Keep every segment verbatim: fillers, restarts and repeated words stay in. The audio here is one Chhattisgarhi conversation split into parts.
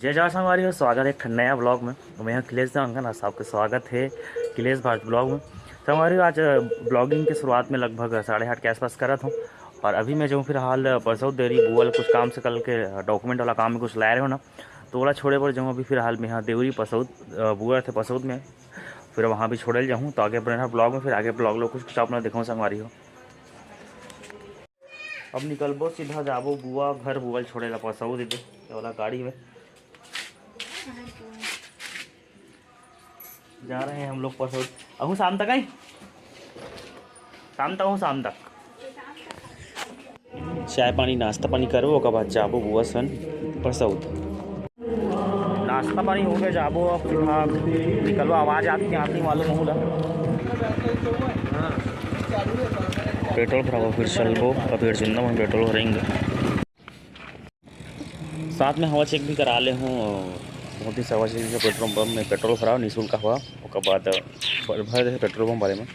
जय जोहार संगवारी हो, स्वागत है एक ठन नया ब्लॉग में। तो मैं हूं अखिलेश देवांगन, आप सबके स्वागत है अखिलेश भारत ब्लॉग में। संगवारी हो, आज ब्लॉगिंग के शुरुआत में लगभग साढ़े आठ के आसपास करत हूँ और अभी मैं जाऊँ फिलहाल परसौद देवरी बुआ ल कुछ काम से कल के डॉक्यूमेंट वाला काम में कुछ लाए रहे हो ना, तो ओला छोड़े बर जाऊँ अभी फिलहाल मैं यहाँ देवरी परसौद, अ, बुआ थे परसौद में, फिर वहाँ भी छोड़े ल जाऊँ। तो आगे बने रहा ब्लॉग में, फिर आगे ब्लॉग लोग कुछ कुछ आप लोग दिखाऊँ संगवारी हो। अब निकलबो सीधा जाबो बुआ घर, बुआ ल छोड़े ला परसौद दे ये वाला गाड़ी में। जा रहे हैं हम लोग परसौद। अहूँ शाम तक आई, शाम तक अहूँ शाम तक। चाय पानी नाश्ता पानी करबो, ओकर बाद जाबो बुआ सन परसौद। नाश्ता पानी हो गया, जाबो अब फिलहाल निकलबो। आवाज आती आती मालूम होगा। पेट्रोल भराबो फिर चलबो, अभी अर्जुंदा में पेट्रोल भरेंगे। साथ में हवा चेक भी करा ले हूँ। बहुत ही हवा चेक पेट्रोल पंप में पेट्रोल भराओ निःशुल्क हवा, ओकर बाद भर दे पेट्रोल पंप वाले में।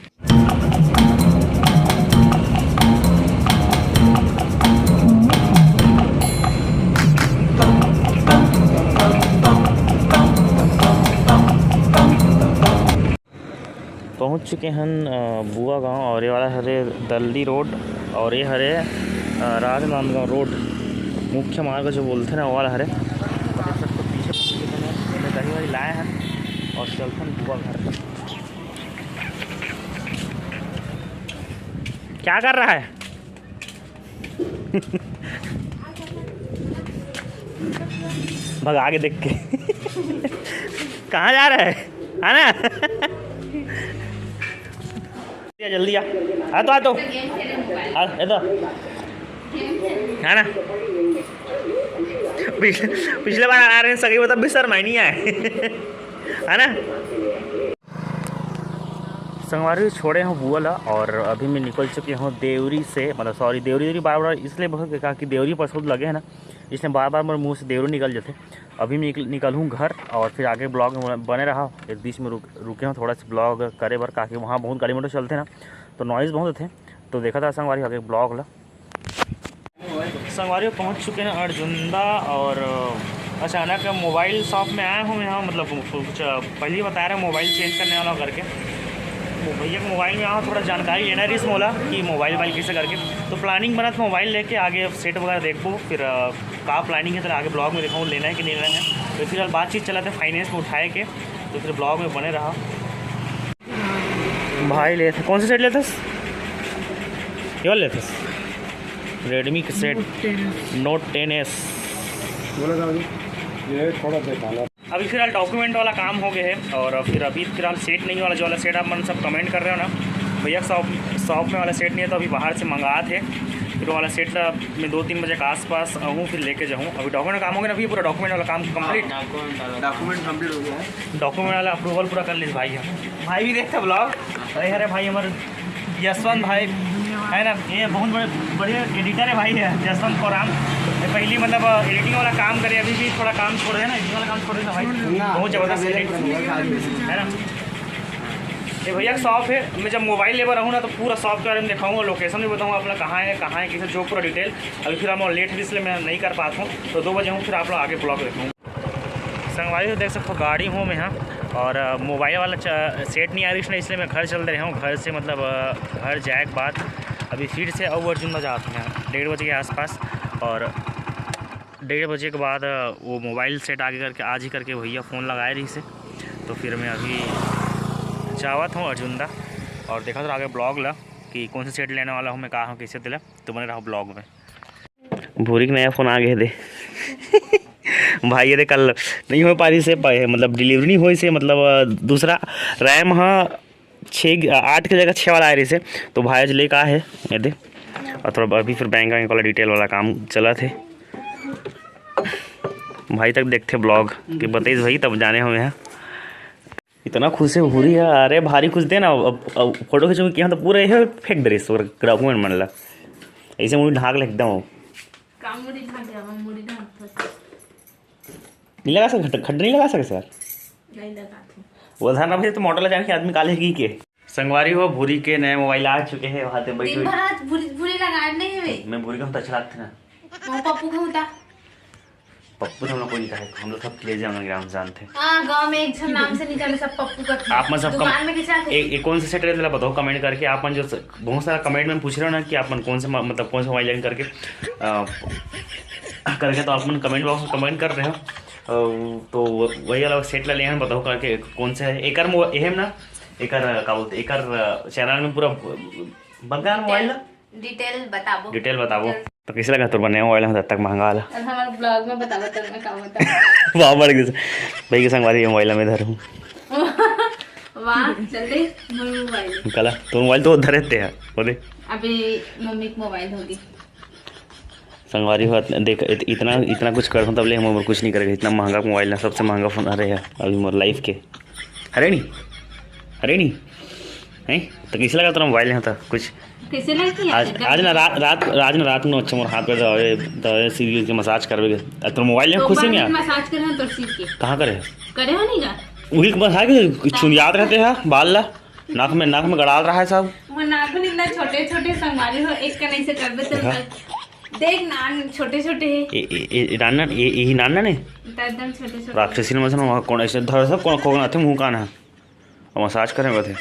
पहुंच चुके हन, अ, बुआ गांव और ये वाला हरे दल्ली रोड और ये हरे, अ, राजनांदगांव रोड, मुख्य मार्ग जो बोलते ना, वो वाला हरे। पीछे पहुंच चुके हैं, पहले दही वही लाए हैं और चलते हैं बुआ घर। क्या कर रहा है? भगा के देख के। कहाँ जा रहा है? है ना? जल्दी आ। आ तो, आ तो। आ, ये तो। है ना? पिछले, पिछले बार आ रहे हैं सगई, मतलब भी शर्माई नहीं आए। है ना? संगवारी छोड़े हूँ बुआ ला और अभी मैं निकल चुके हूँ देवरी से, मतलब सॉरी, देवरी, देवरी बार बार इसलिए बहुत कहा कि देवरी परसौद लगे है ना, इसलिए बार बार मेरे मुंह से देवरी निकल जाते। अभी मैं निकल, निकल हूँ घर और फिर आगे ब्लॉग में बने रहा। एक बीच में रुक रुके हूँ थोड़ा सा ब्लॉग करे बर, काकि वहाँ बहुत गाड़ी मोटर चलते ना, तो नॉइज़ बहुत होते। तो देखा था संगवारी आगे ब्लॉग ला। संगवारी पहुंच चुके हैं अर्जुंदा और अचानक मोबाइल शॉप में आया हूँ यहाँ, मतलब कुछ पहले ही बताया रहे मोबाइल चेंज करने वाला करके। वो भैया के मोबाइल में यहाँ थोड़ा जानकारी लेना रही मोला कि मोबाइल वोबाइल कैसे करके। तो प्लानिंग बनत मोबाइल लेके आगे सेट वगैरह देखबो, फिर अ, का प्लानिंग है तो आगे ब्लॉग में दिखाऊँ लेना है कि नहीं लेना है। तो फिलहाल बातचीत चलत है फाइनेंस में उठाए के, तो फिर ब्लॉग में बने रहा। भाई लेते, कौन सा सेट लेते? केवल लेते? रेडमी के सेट नोट टेन एस। बोला था अभी, ये थोड़ा दिखाना। अभी फिलहाल डॉक्यूमेंट वाला काम हो गया है और फिर अभी फिलहाल सेट नहीं वाला, जो वाला सेट आप मन सब कमेंट कर रहे हो ना भैया, शॉप शॉप में वाला सेट नहीं है, तो अभी बाहर से मंगात है। फिर वो वाला सेट ला मैं दो तीन बजे के आसपास आऊँ, फिर लेके जाऊँ। अभी डॉक्यूमेंट काम हो गया ना, अभी पूरा डॉक्यूमेंट वाला काम कंप्लीट। डॉक्यूमेंट कंप्लीट हो गया है। डॉक्यूमेंट वाला अप्रूवल पूरा कर लीस भाई। हम भाई भी देखते ब्लॉग। अरे, अरे भाई, हमारे यशवंत भाई है ना, ये बहुत बड़े बढ़िया एडिटर है भाई, है यशवंत कोराम। ये पहली मतलब एडिटिंग वाला काम करे, अभी भी थोड़ा काम छोड़ देना, एडिटिंग वाला काम छोड़ देना भाई। ना, बहुत ज़बरदस्त एडिट है ना। ये भैया का शॉप है, मैं जब मोबाइल लेबर रहूँ ना तो पूरा शॉप के बारे में दिखाऊंगा, लोकेशन भी बताऊंगा अपना कहाँ है, कहाँ है, कैसे, जो पूरा डिटेल। अभी फिर हम लेट है इसलिए मैं नहीं कर पाता हूँ, तो दो बजे हूँ फिर आप लोग आगे ब्लॉग देखूँगा। संगवारी हो देख सकते हो गाड़ी हूँ मैं यहाँ, और अ, मोबाइल वाला च- सेट नहीं आ रही इसलिए मैं घर चल रहे हूँ। घर से मतलब अ, घर जाए के बाद अभी फिर से अउ अर्जुंदा जात हैं डेढ़ बजे के आसपास, और डेढ़ बजे के बाद अ, वो मोबाइल सेट आगे करके आज ही करके भैया फ़ोन लगाए रही से, तो फिर मैं अभी जावत हूँ अर्जुंदा और देखा तो आगे ब्लॉग ला कि कौन सा सेट लेने वाला हूँ मैं, कहाँ हूँ, कैसे दिला, तो बने रहो ब्लॉग में। भूरी के नया फोन आ गए दे। भाई ये दे कल नहीं हो पा रही से पा- मतलब डिलीवरी नहीं हुई से मतलब अ, दूसरा रैम हा छः आठ के जगह छः वाला आ रही से, तो भाई आज लेके आ है ये दे। और थोड़ा अभी फिर बैंक वाला डिटेल वाला काम चला थे। भाई तक देखते ब्लॉग कि बताइस भाई तब जाने हुए हैं। इतना खुश है भूरी है। अरे भारी खुश दे ना, अब, अब फोटो खींचो कि हम तो पूरा ये फेंक दे रहे डॉक्यूमेंट मन ला। ऐसे मुड़ी ढाक ले एकदम। का मुड़ी ढाक दे, हम मुड़ी ढाक दे। नहीं लगा सके खट, खट नहीं लगा सके सर। नहीं लगा थे। वो धारणा भाई तो मॉडल जाने के आदमी काले की के। संगवारी हो भूरी के नए मोबाइल आ चुके हैं, वहाँ पे बैठ दिन बैठ। भर आज भूरी भूरी लगा नहीं है। मैं भूरी का तो अच्छा लगता ना। वो पप्पू का होता। पप्पू तो हम लोग कोई नहीं कहे, हम लोग सब क्रेजी अंडरग्राउंड जानते हैं। हाँ, गांव में एक झन नाम से नहीं जाने, सब पप्पू का। आप मन सब कम-, दुकान में कैसे आते? एक, एक कौन सा सेट रहता है बताओ कमेंट करके। आप मन जो स-, बहुत सारा कमेंट में पूछ रहे हो ना कि आप मन कौन से म-, मतलब कौन से मोबाइल लेन करके, अ, करके, तो आप मन कमेंट बॉक्स में कमेंट कर रहे हो। अ, तो वो-, वही वाला सेट ला ले हैं, बताओ करके कौन सा है। एकर मो-, एहे ना, एकर, का बोलते, एकर, अ, चैनल में पूरा बता मोबाइल ना। डिटेल बताबो। डिटेल बताबो। तो कैसे लगा तोर बने मोबाइल में तब तक महंगा वाला? और हमारे ब्लॉग में बताबो, तो मैं का बताऊँ? वाह, बढ़ गया। भाई के संगवारी ये मोबाइल में धरूँ। वाह, चल दे, मोर मोबाइल। कला, तोर मोबाइल तो धरे ते है, बोले। अभी मम्मी के मोबाइल होगी। संगवारी हो, देख, इत-, इतना, इतना कुछ कर, मतलब, ले, हम कुछ नहीं करेगा। इतना महंगा मोबाइल ना, सबसे महंगा फोन, अरे यार, अभी मोर लाइफ के। अरे नहीं, अरे नहीं, हैं? तो कैसे लगा तेरा मोबाइल यहाँ था कुछ? कैसे लगा कि आज, आज ना रात, रात, आज ना रात में अच्छा मोर हाथ पे दबावे, दबावे, सीरियल के मसाज करवे के। आ, तेरा मोबाइल यहाँ तो खुशी में यार। मसाज करे हैं तोर सिर के। कहाँ करे? करे हो नहीं का? वही मसाज के छुंदियात रहते हैं बाल ला, नाक में, नाक में गड़ाल रहा है सब। मोर नाखून इतना छोटे छोटे संगवारी हो, एक कन ऐसे करबे तो हाँ। देख ना, छोटे छोटे है। ए, ए, ए, नाना, ए, यही नाना ने? तो एकदम छोटे छोटे। राक्षसी ने मसन वहाँ कौन ऐसे धर सब कौन खोगना थे मुंह कान है। और मसाज करें बथे।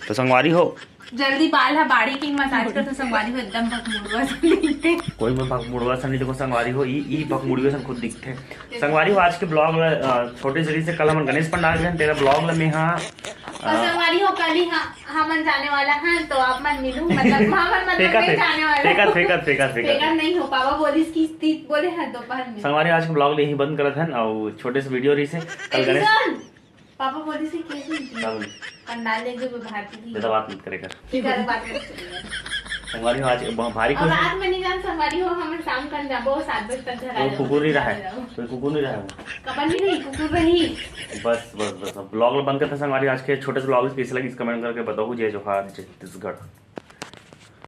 तो संगवारी हो। जल्दी बाल हा बाड़ी की मसाज कर तो संगवारी हो एकदम भकमुड़वा से दिखते। कोई में भकमुड़वा से नहीं देखो संगवारी हो, ई, ई भकमुड़वे से खुद दिखते। संगवारी हो आज के ब्लॉग ला, अ, छोटे से से कल हमन गणेश पंडाल गए, तेरा ब्लॉग ला में हाँ, और अ, संगवारी हो कल ही हाँ, हमन जाने वाला है तो आप मन मिलू, मतलब हमन मतलब फेंकत नहीं है, जाने वाला फेंकत, है। फेंकत, फेंकत, फेंकत। फेंकत नहीं हो पावा, बोलिस की स्थित बोले हैं दोपहर में। संगवारी आज के ब्लॉग ला यही बंद करत हन और छोटे से वीडियो रही से कल ए, गणेश किशन, पापा बोलिस कि केस नहीं क्या बोली? पंडाल ले जो भारती की। ज्यादा बात मत करे कर। ज्यादा बात मत करे। संगवारी हो आज ब-, भारी और खुश। रात में नहीं जान संगवारी हो, हम शाम कन जाबो, सात बजे तक घर आ कोई जाओ। कुकुर नहीं रहा है, कोई कुकुर नहीं रहा है। कबर नहीं रही, कुकुर रही। बस, बस, बस, अब ब्लॉग बंद करते हैं संगवारी। आज के छोटे से ब्लॉग कैसे लगी, कमेंट करके बताओ। जय जोहार, जय छत्तीसगढ़।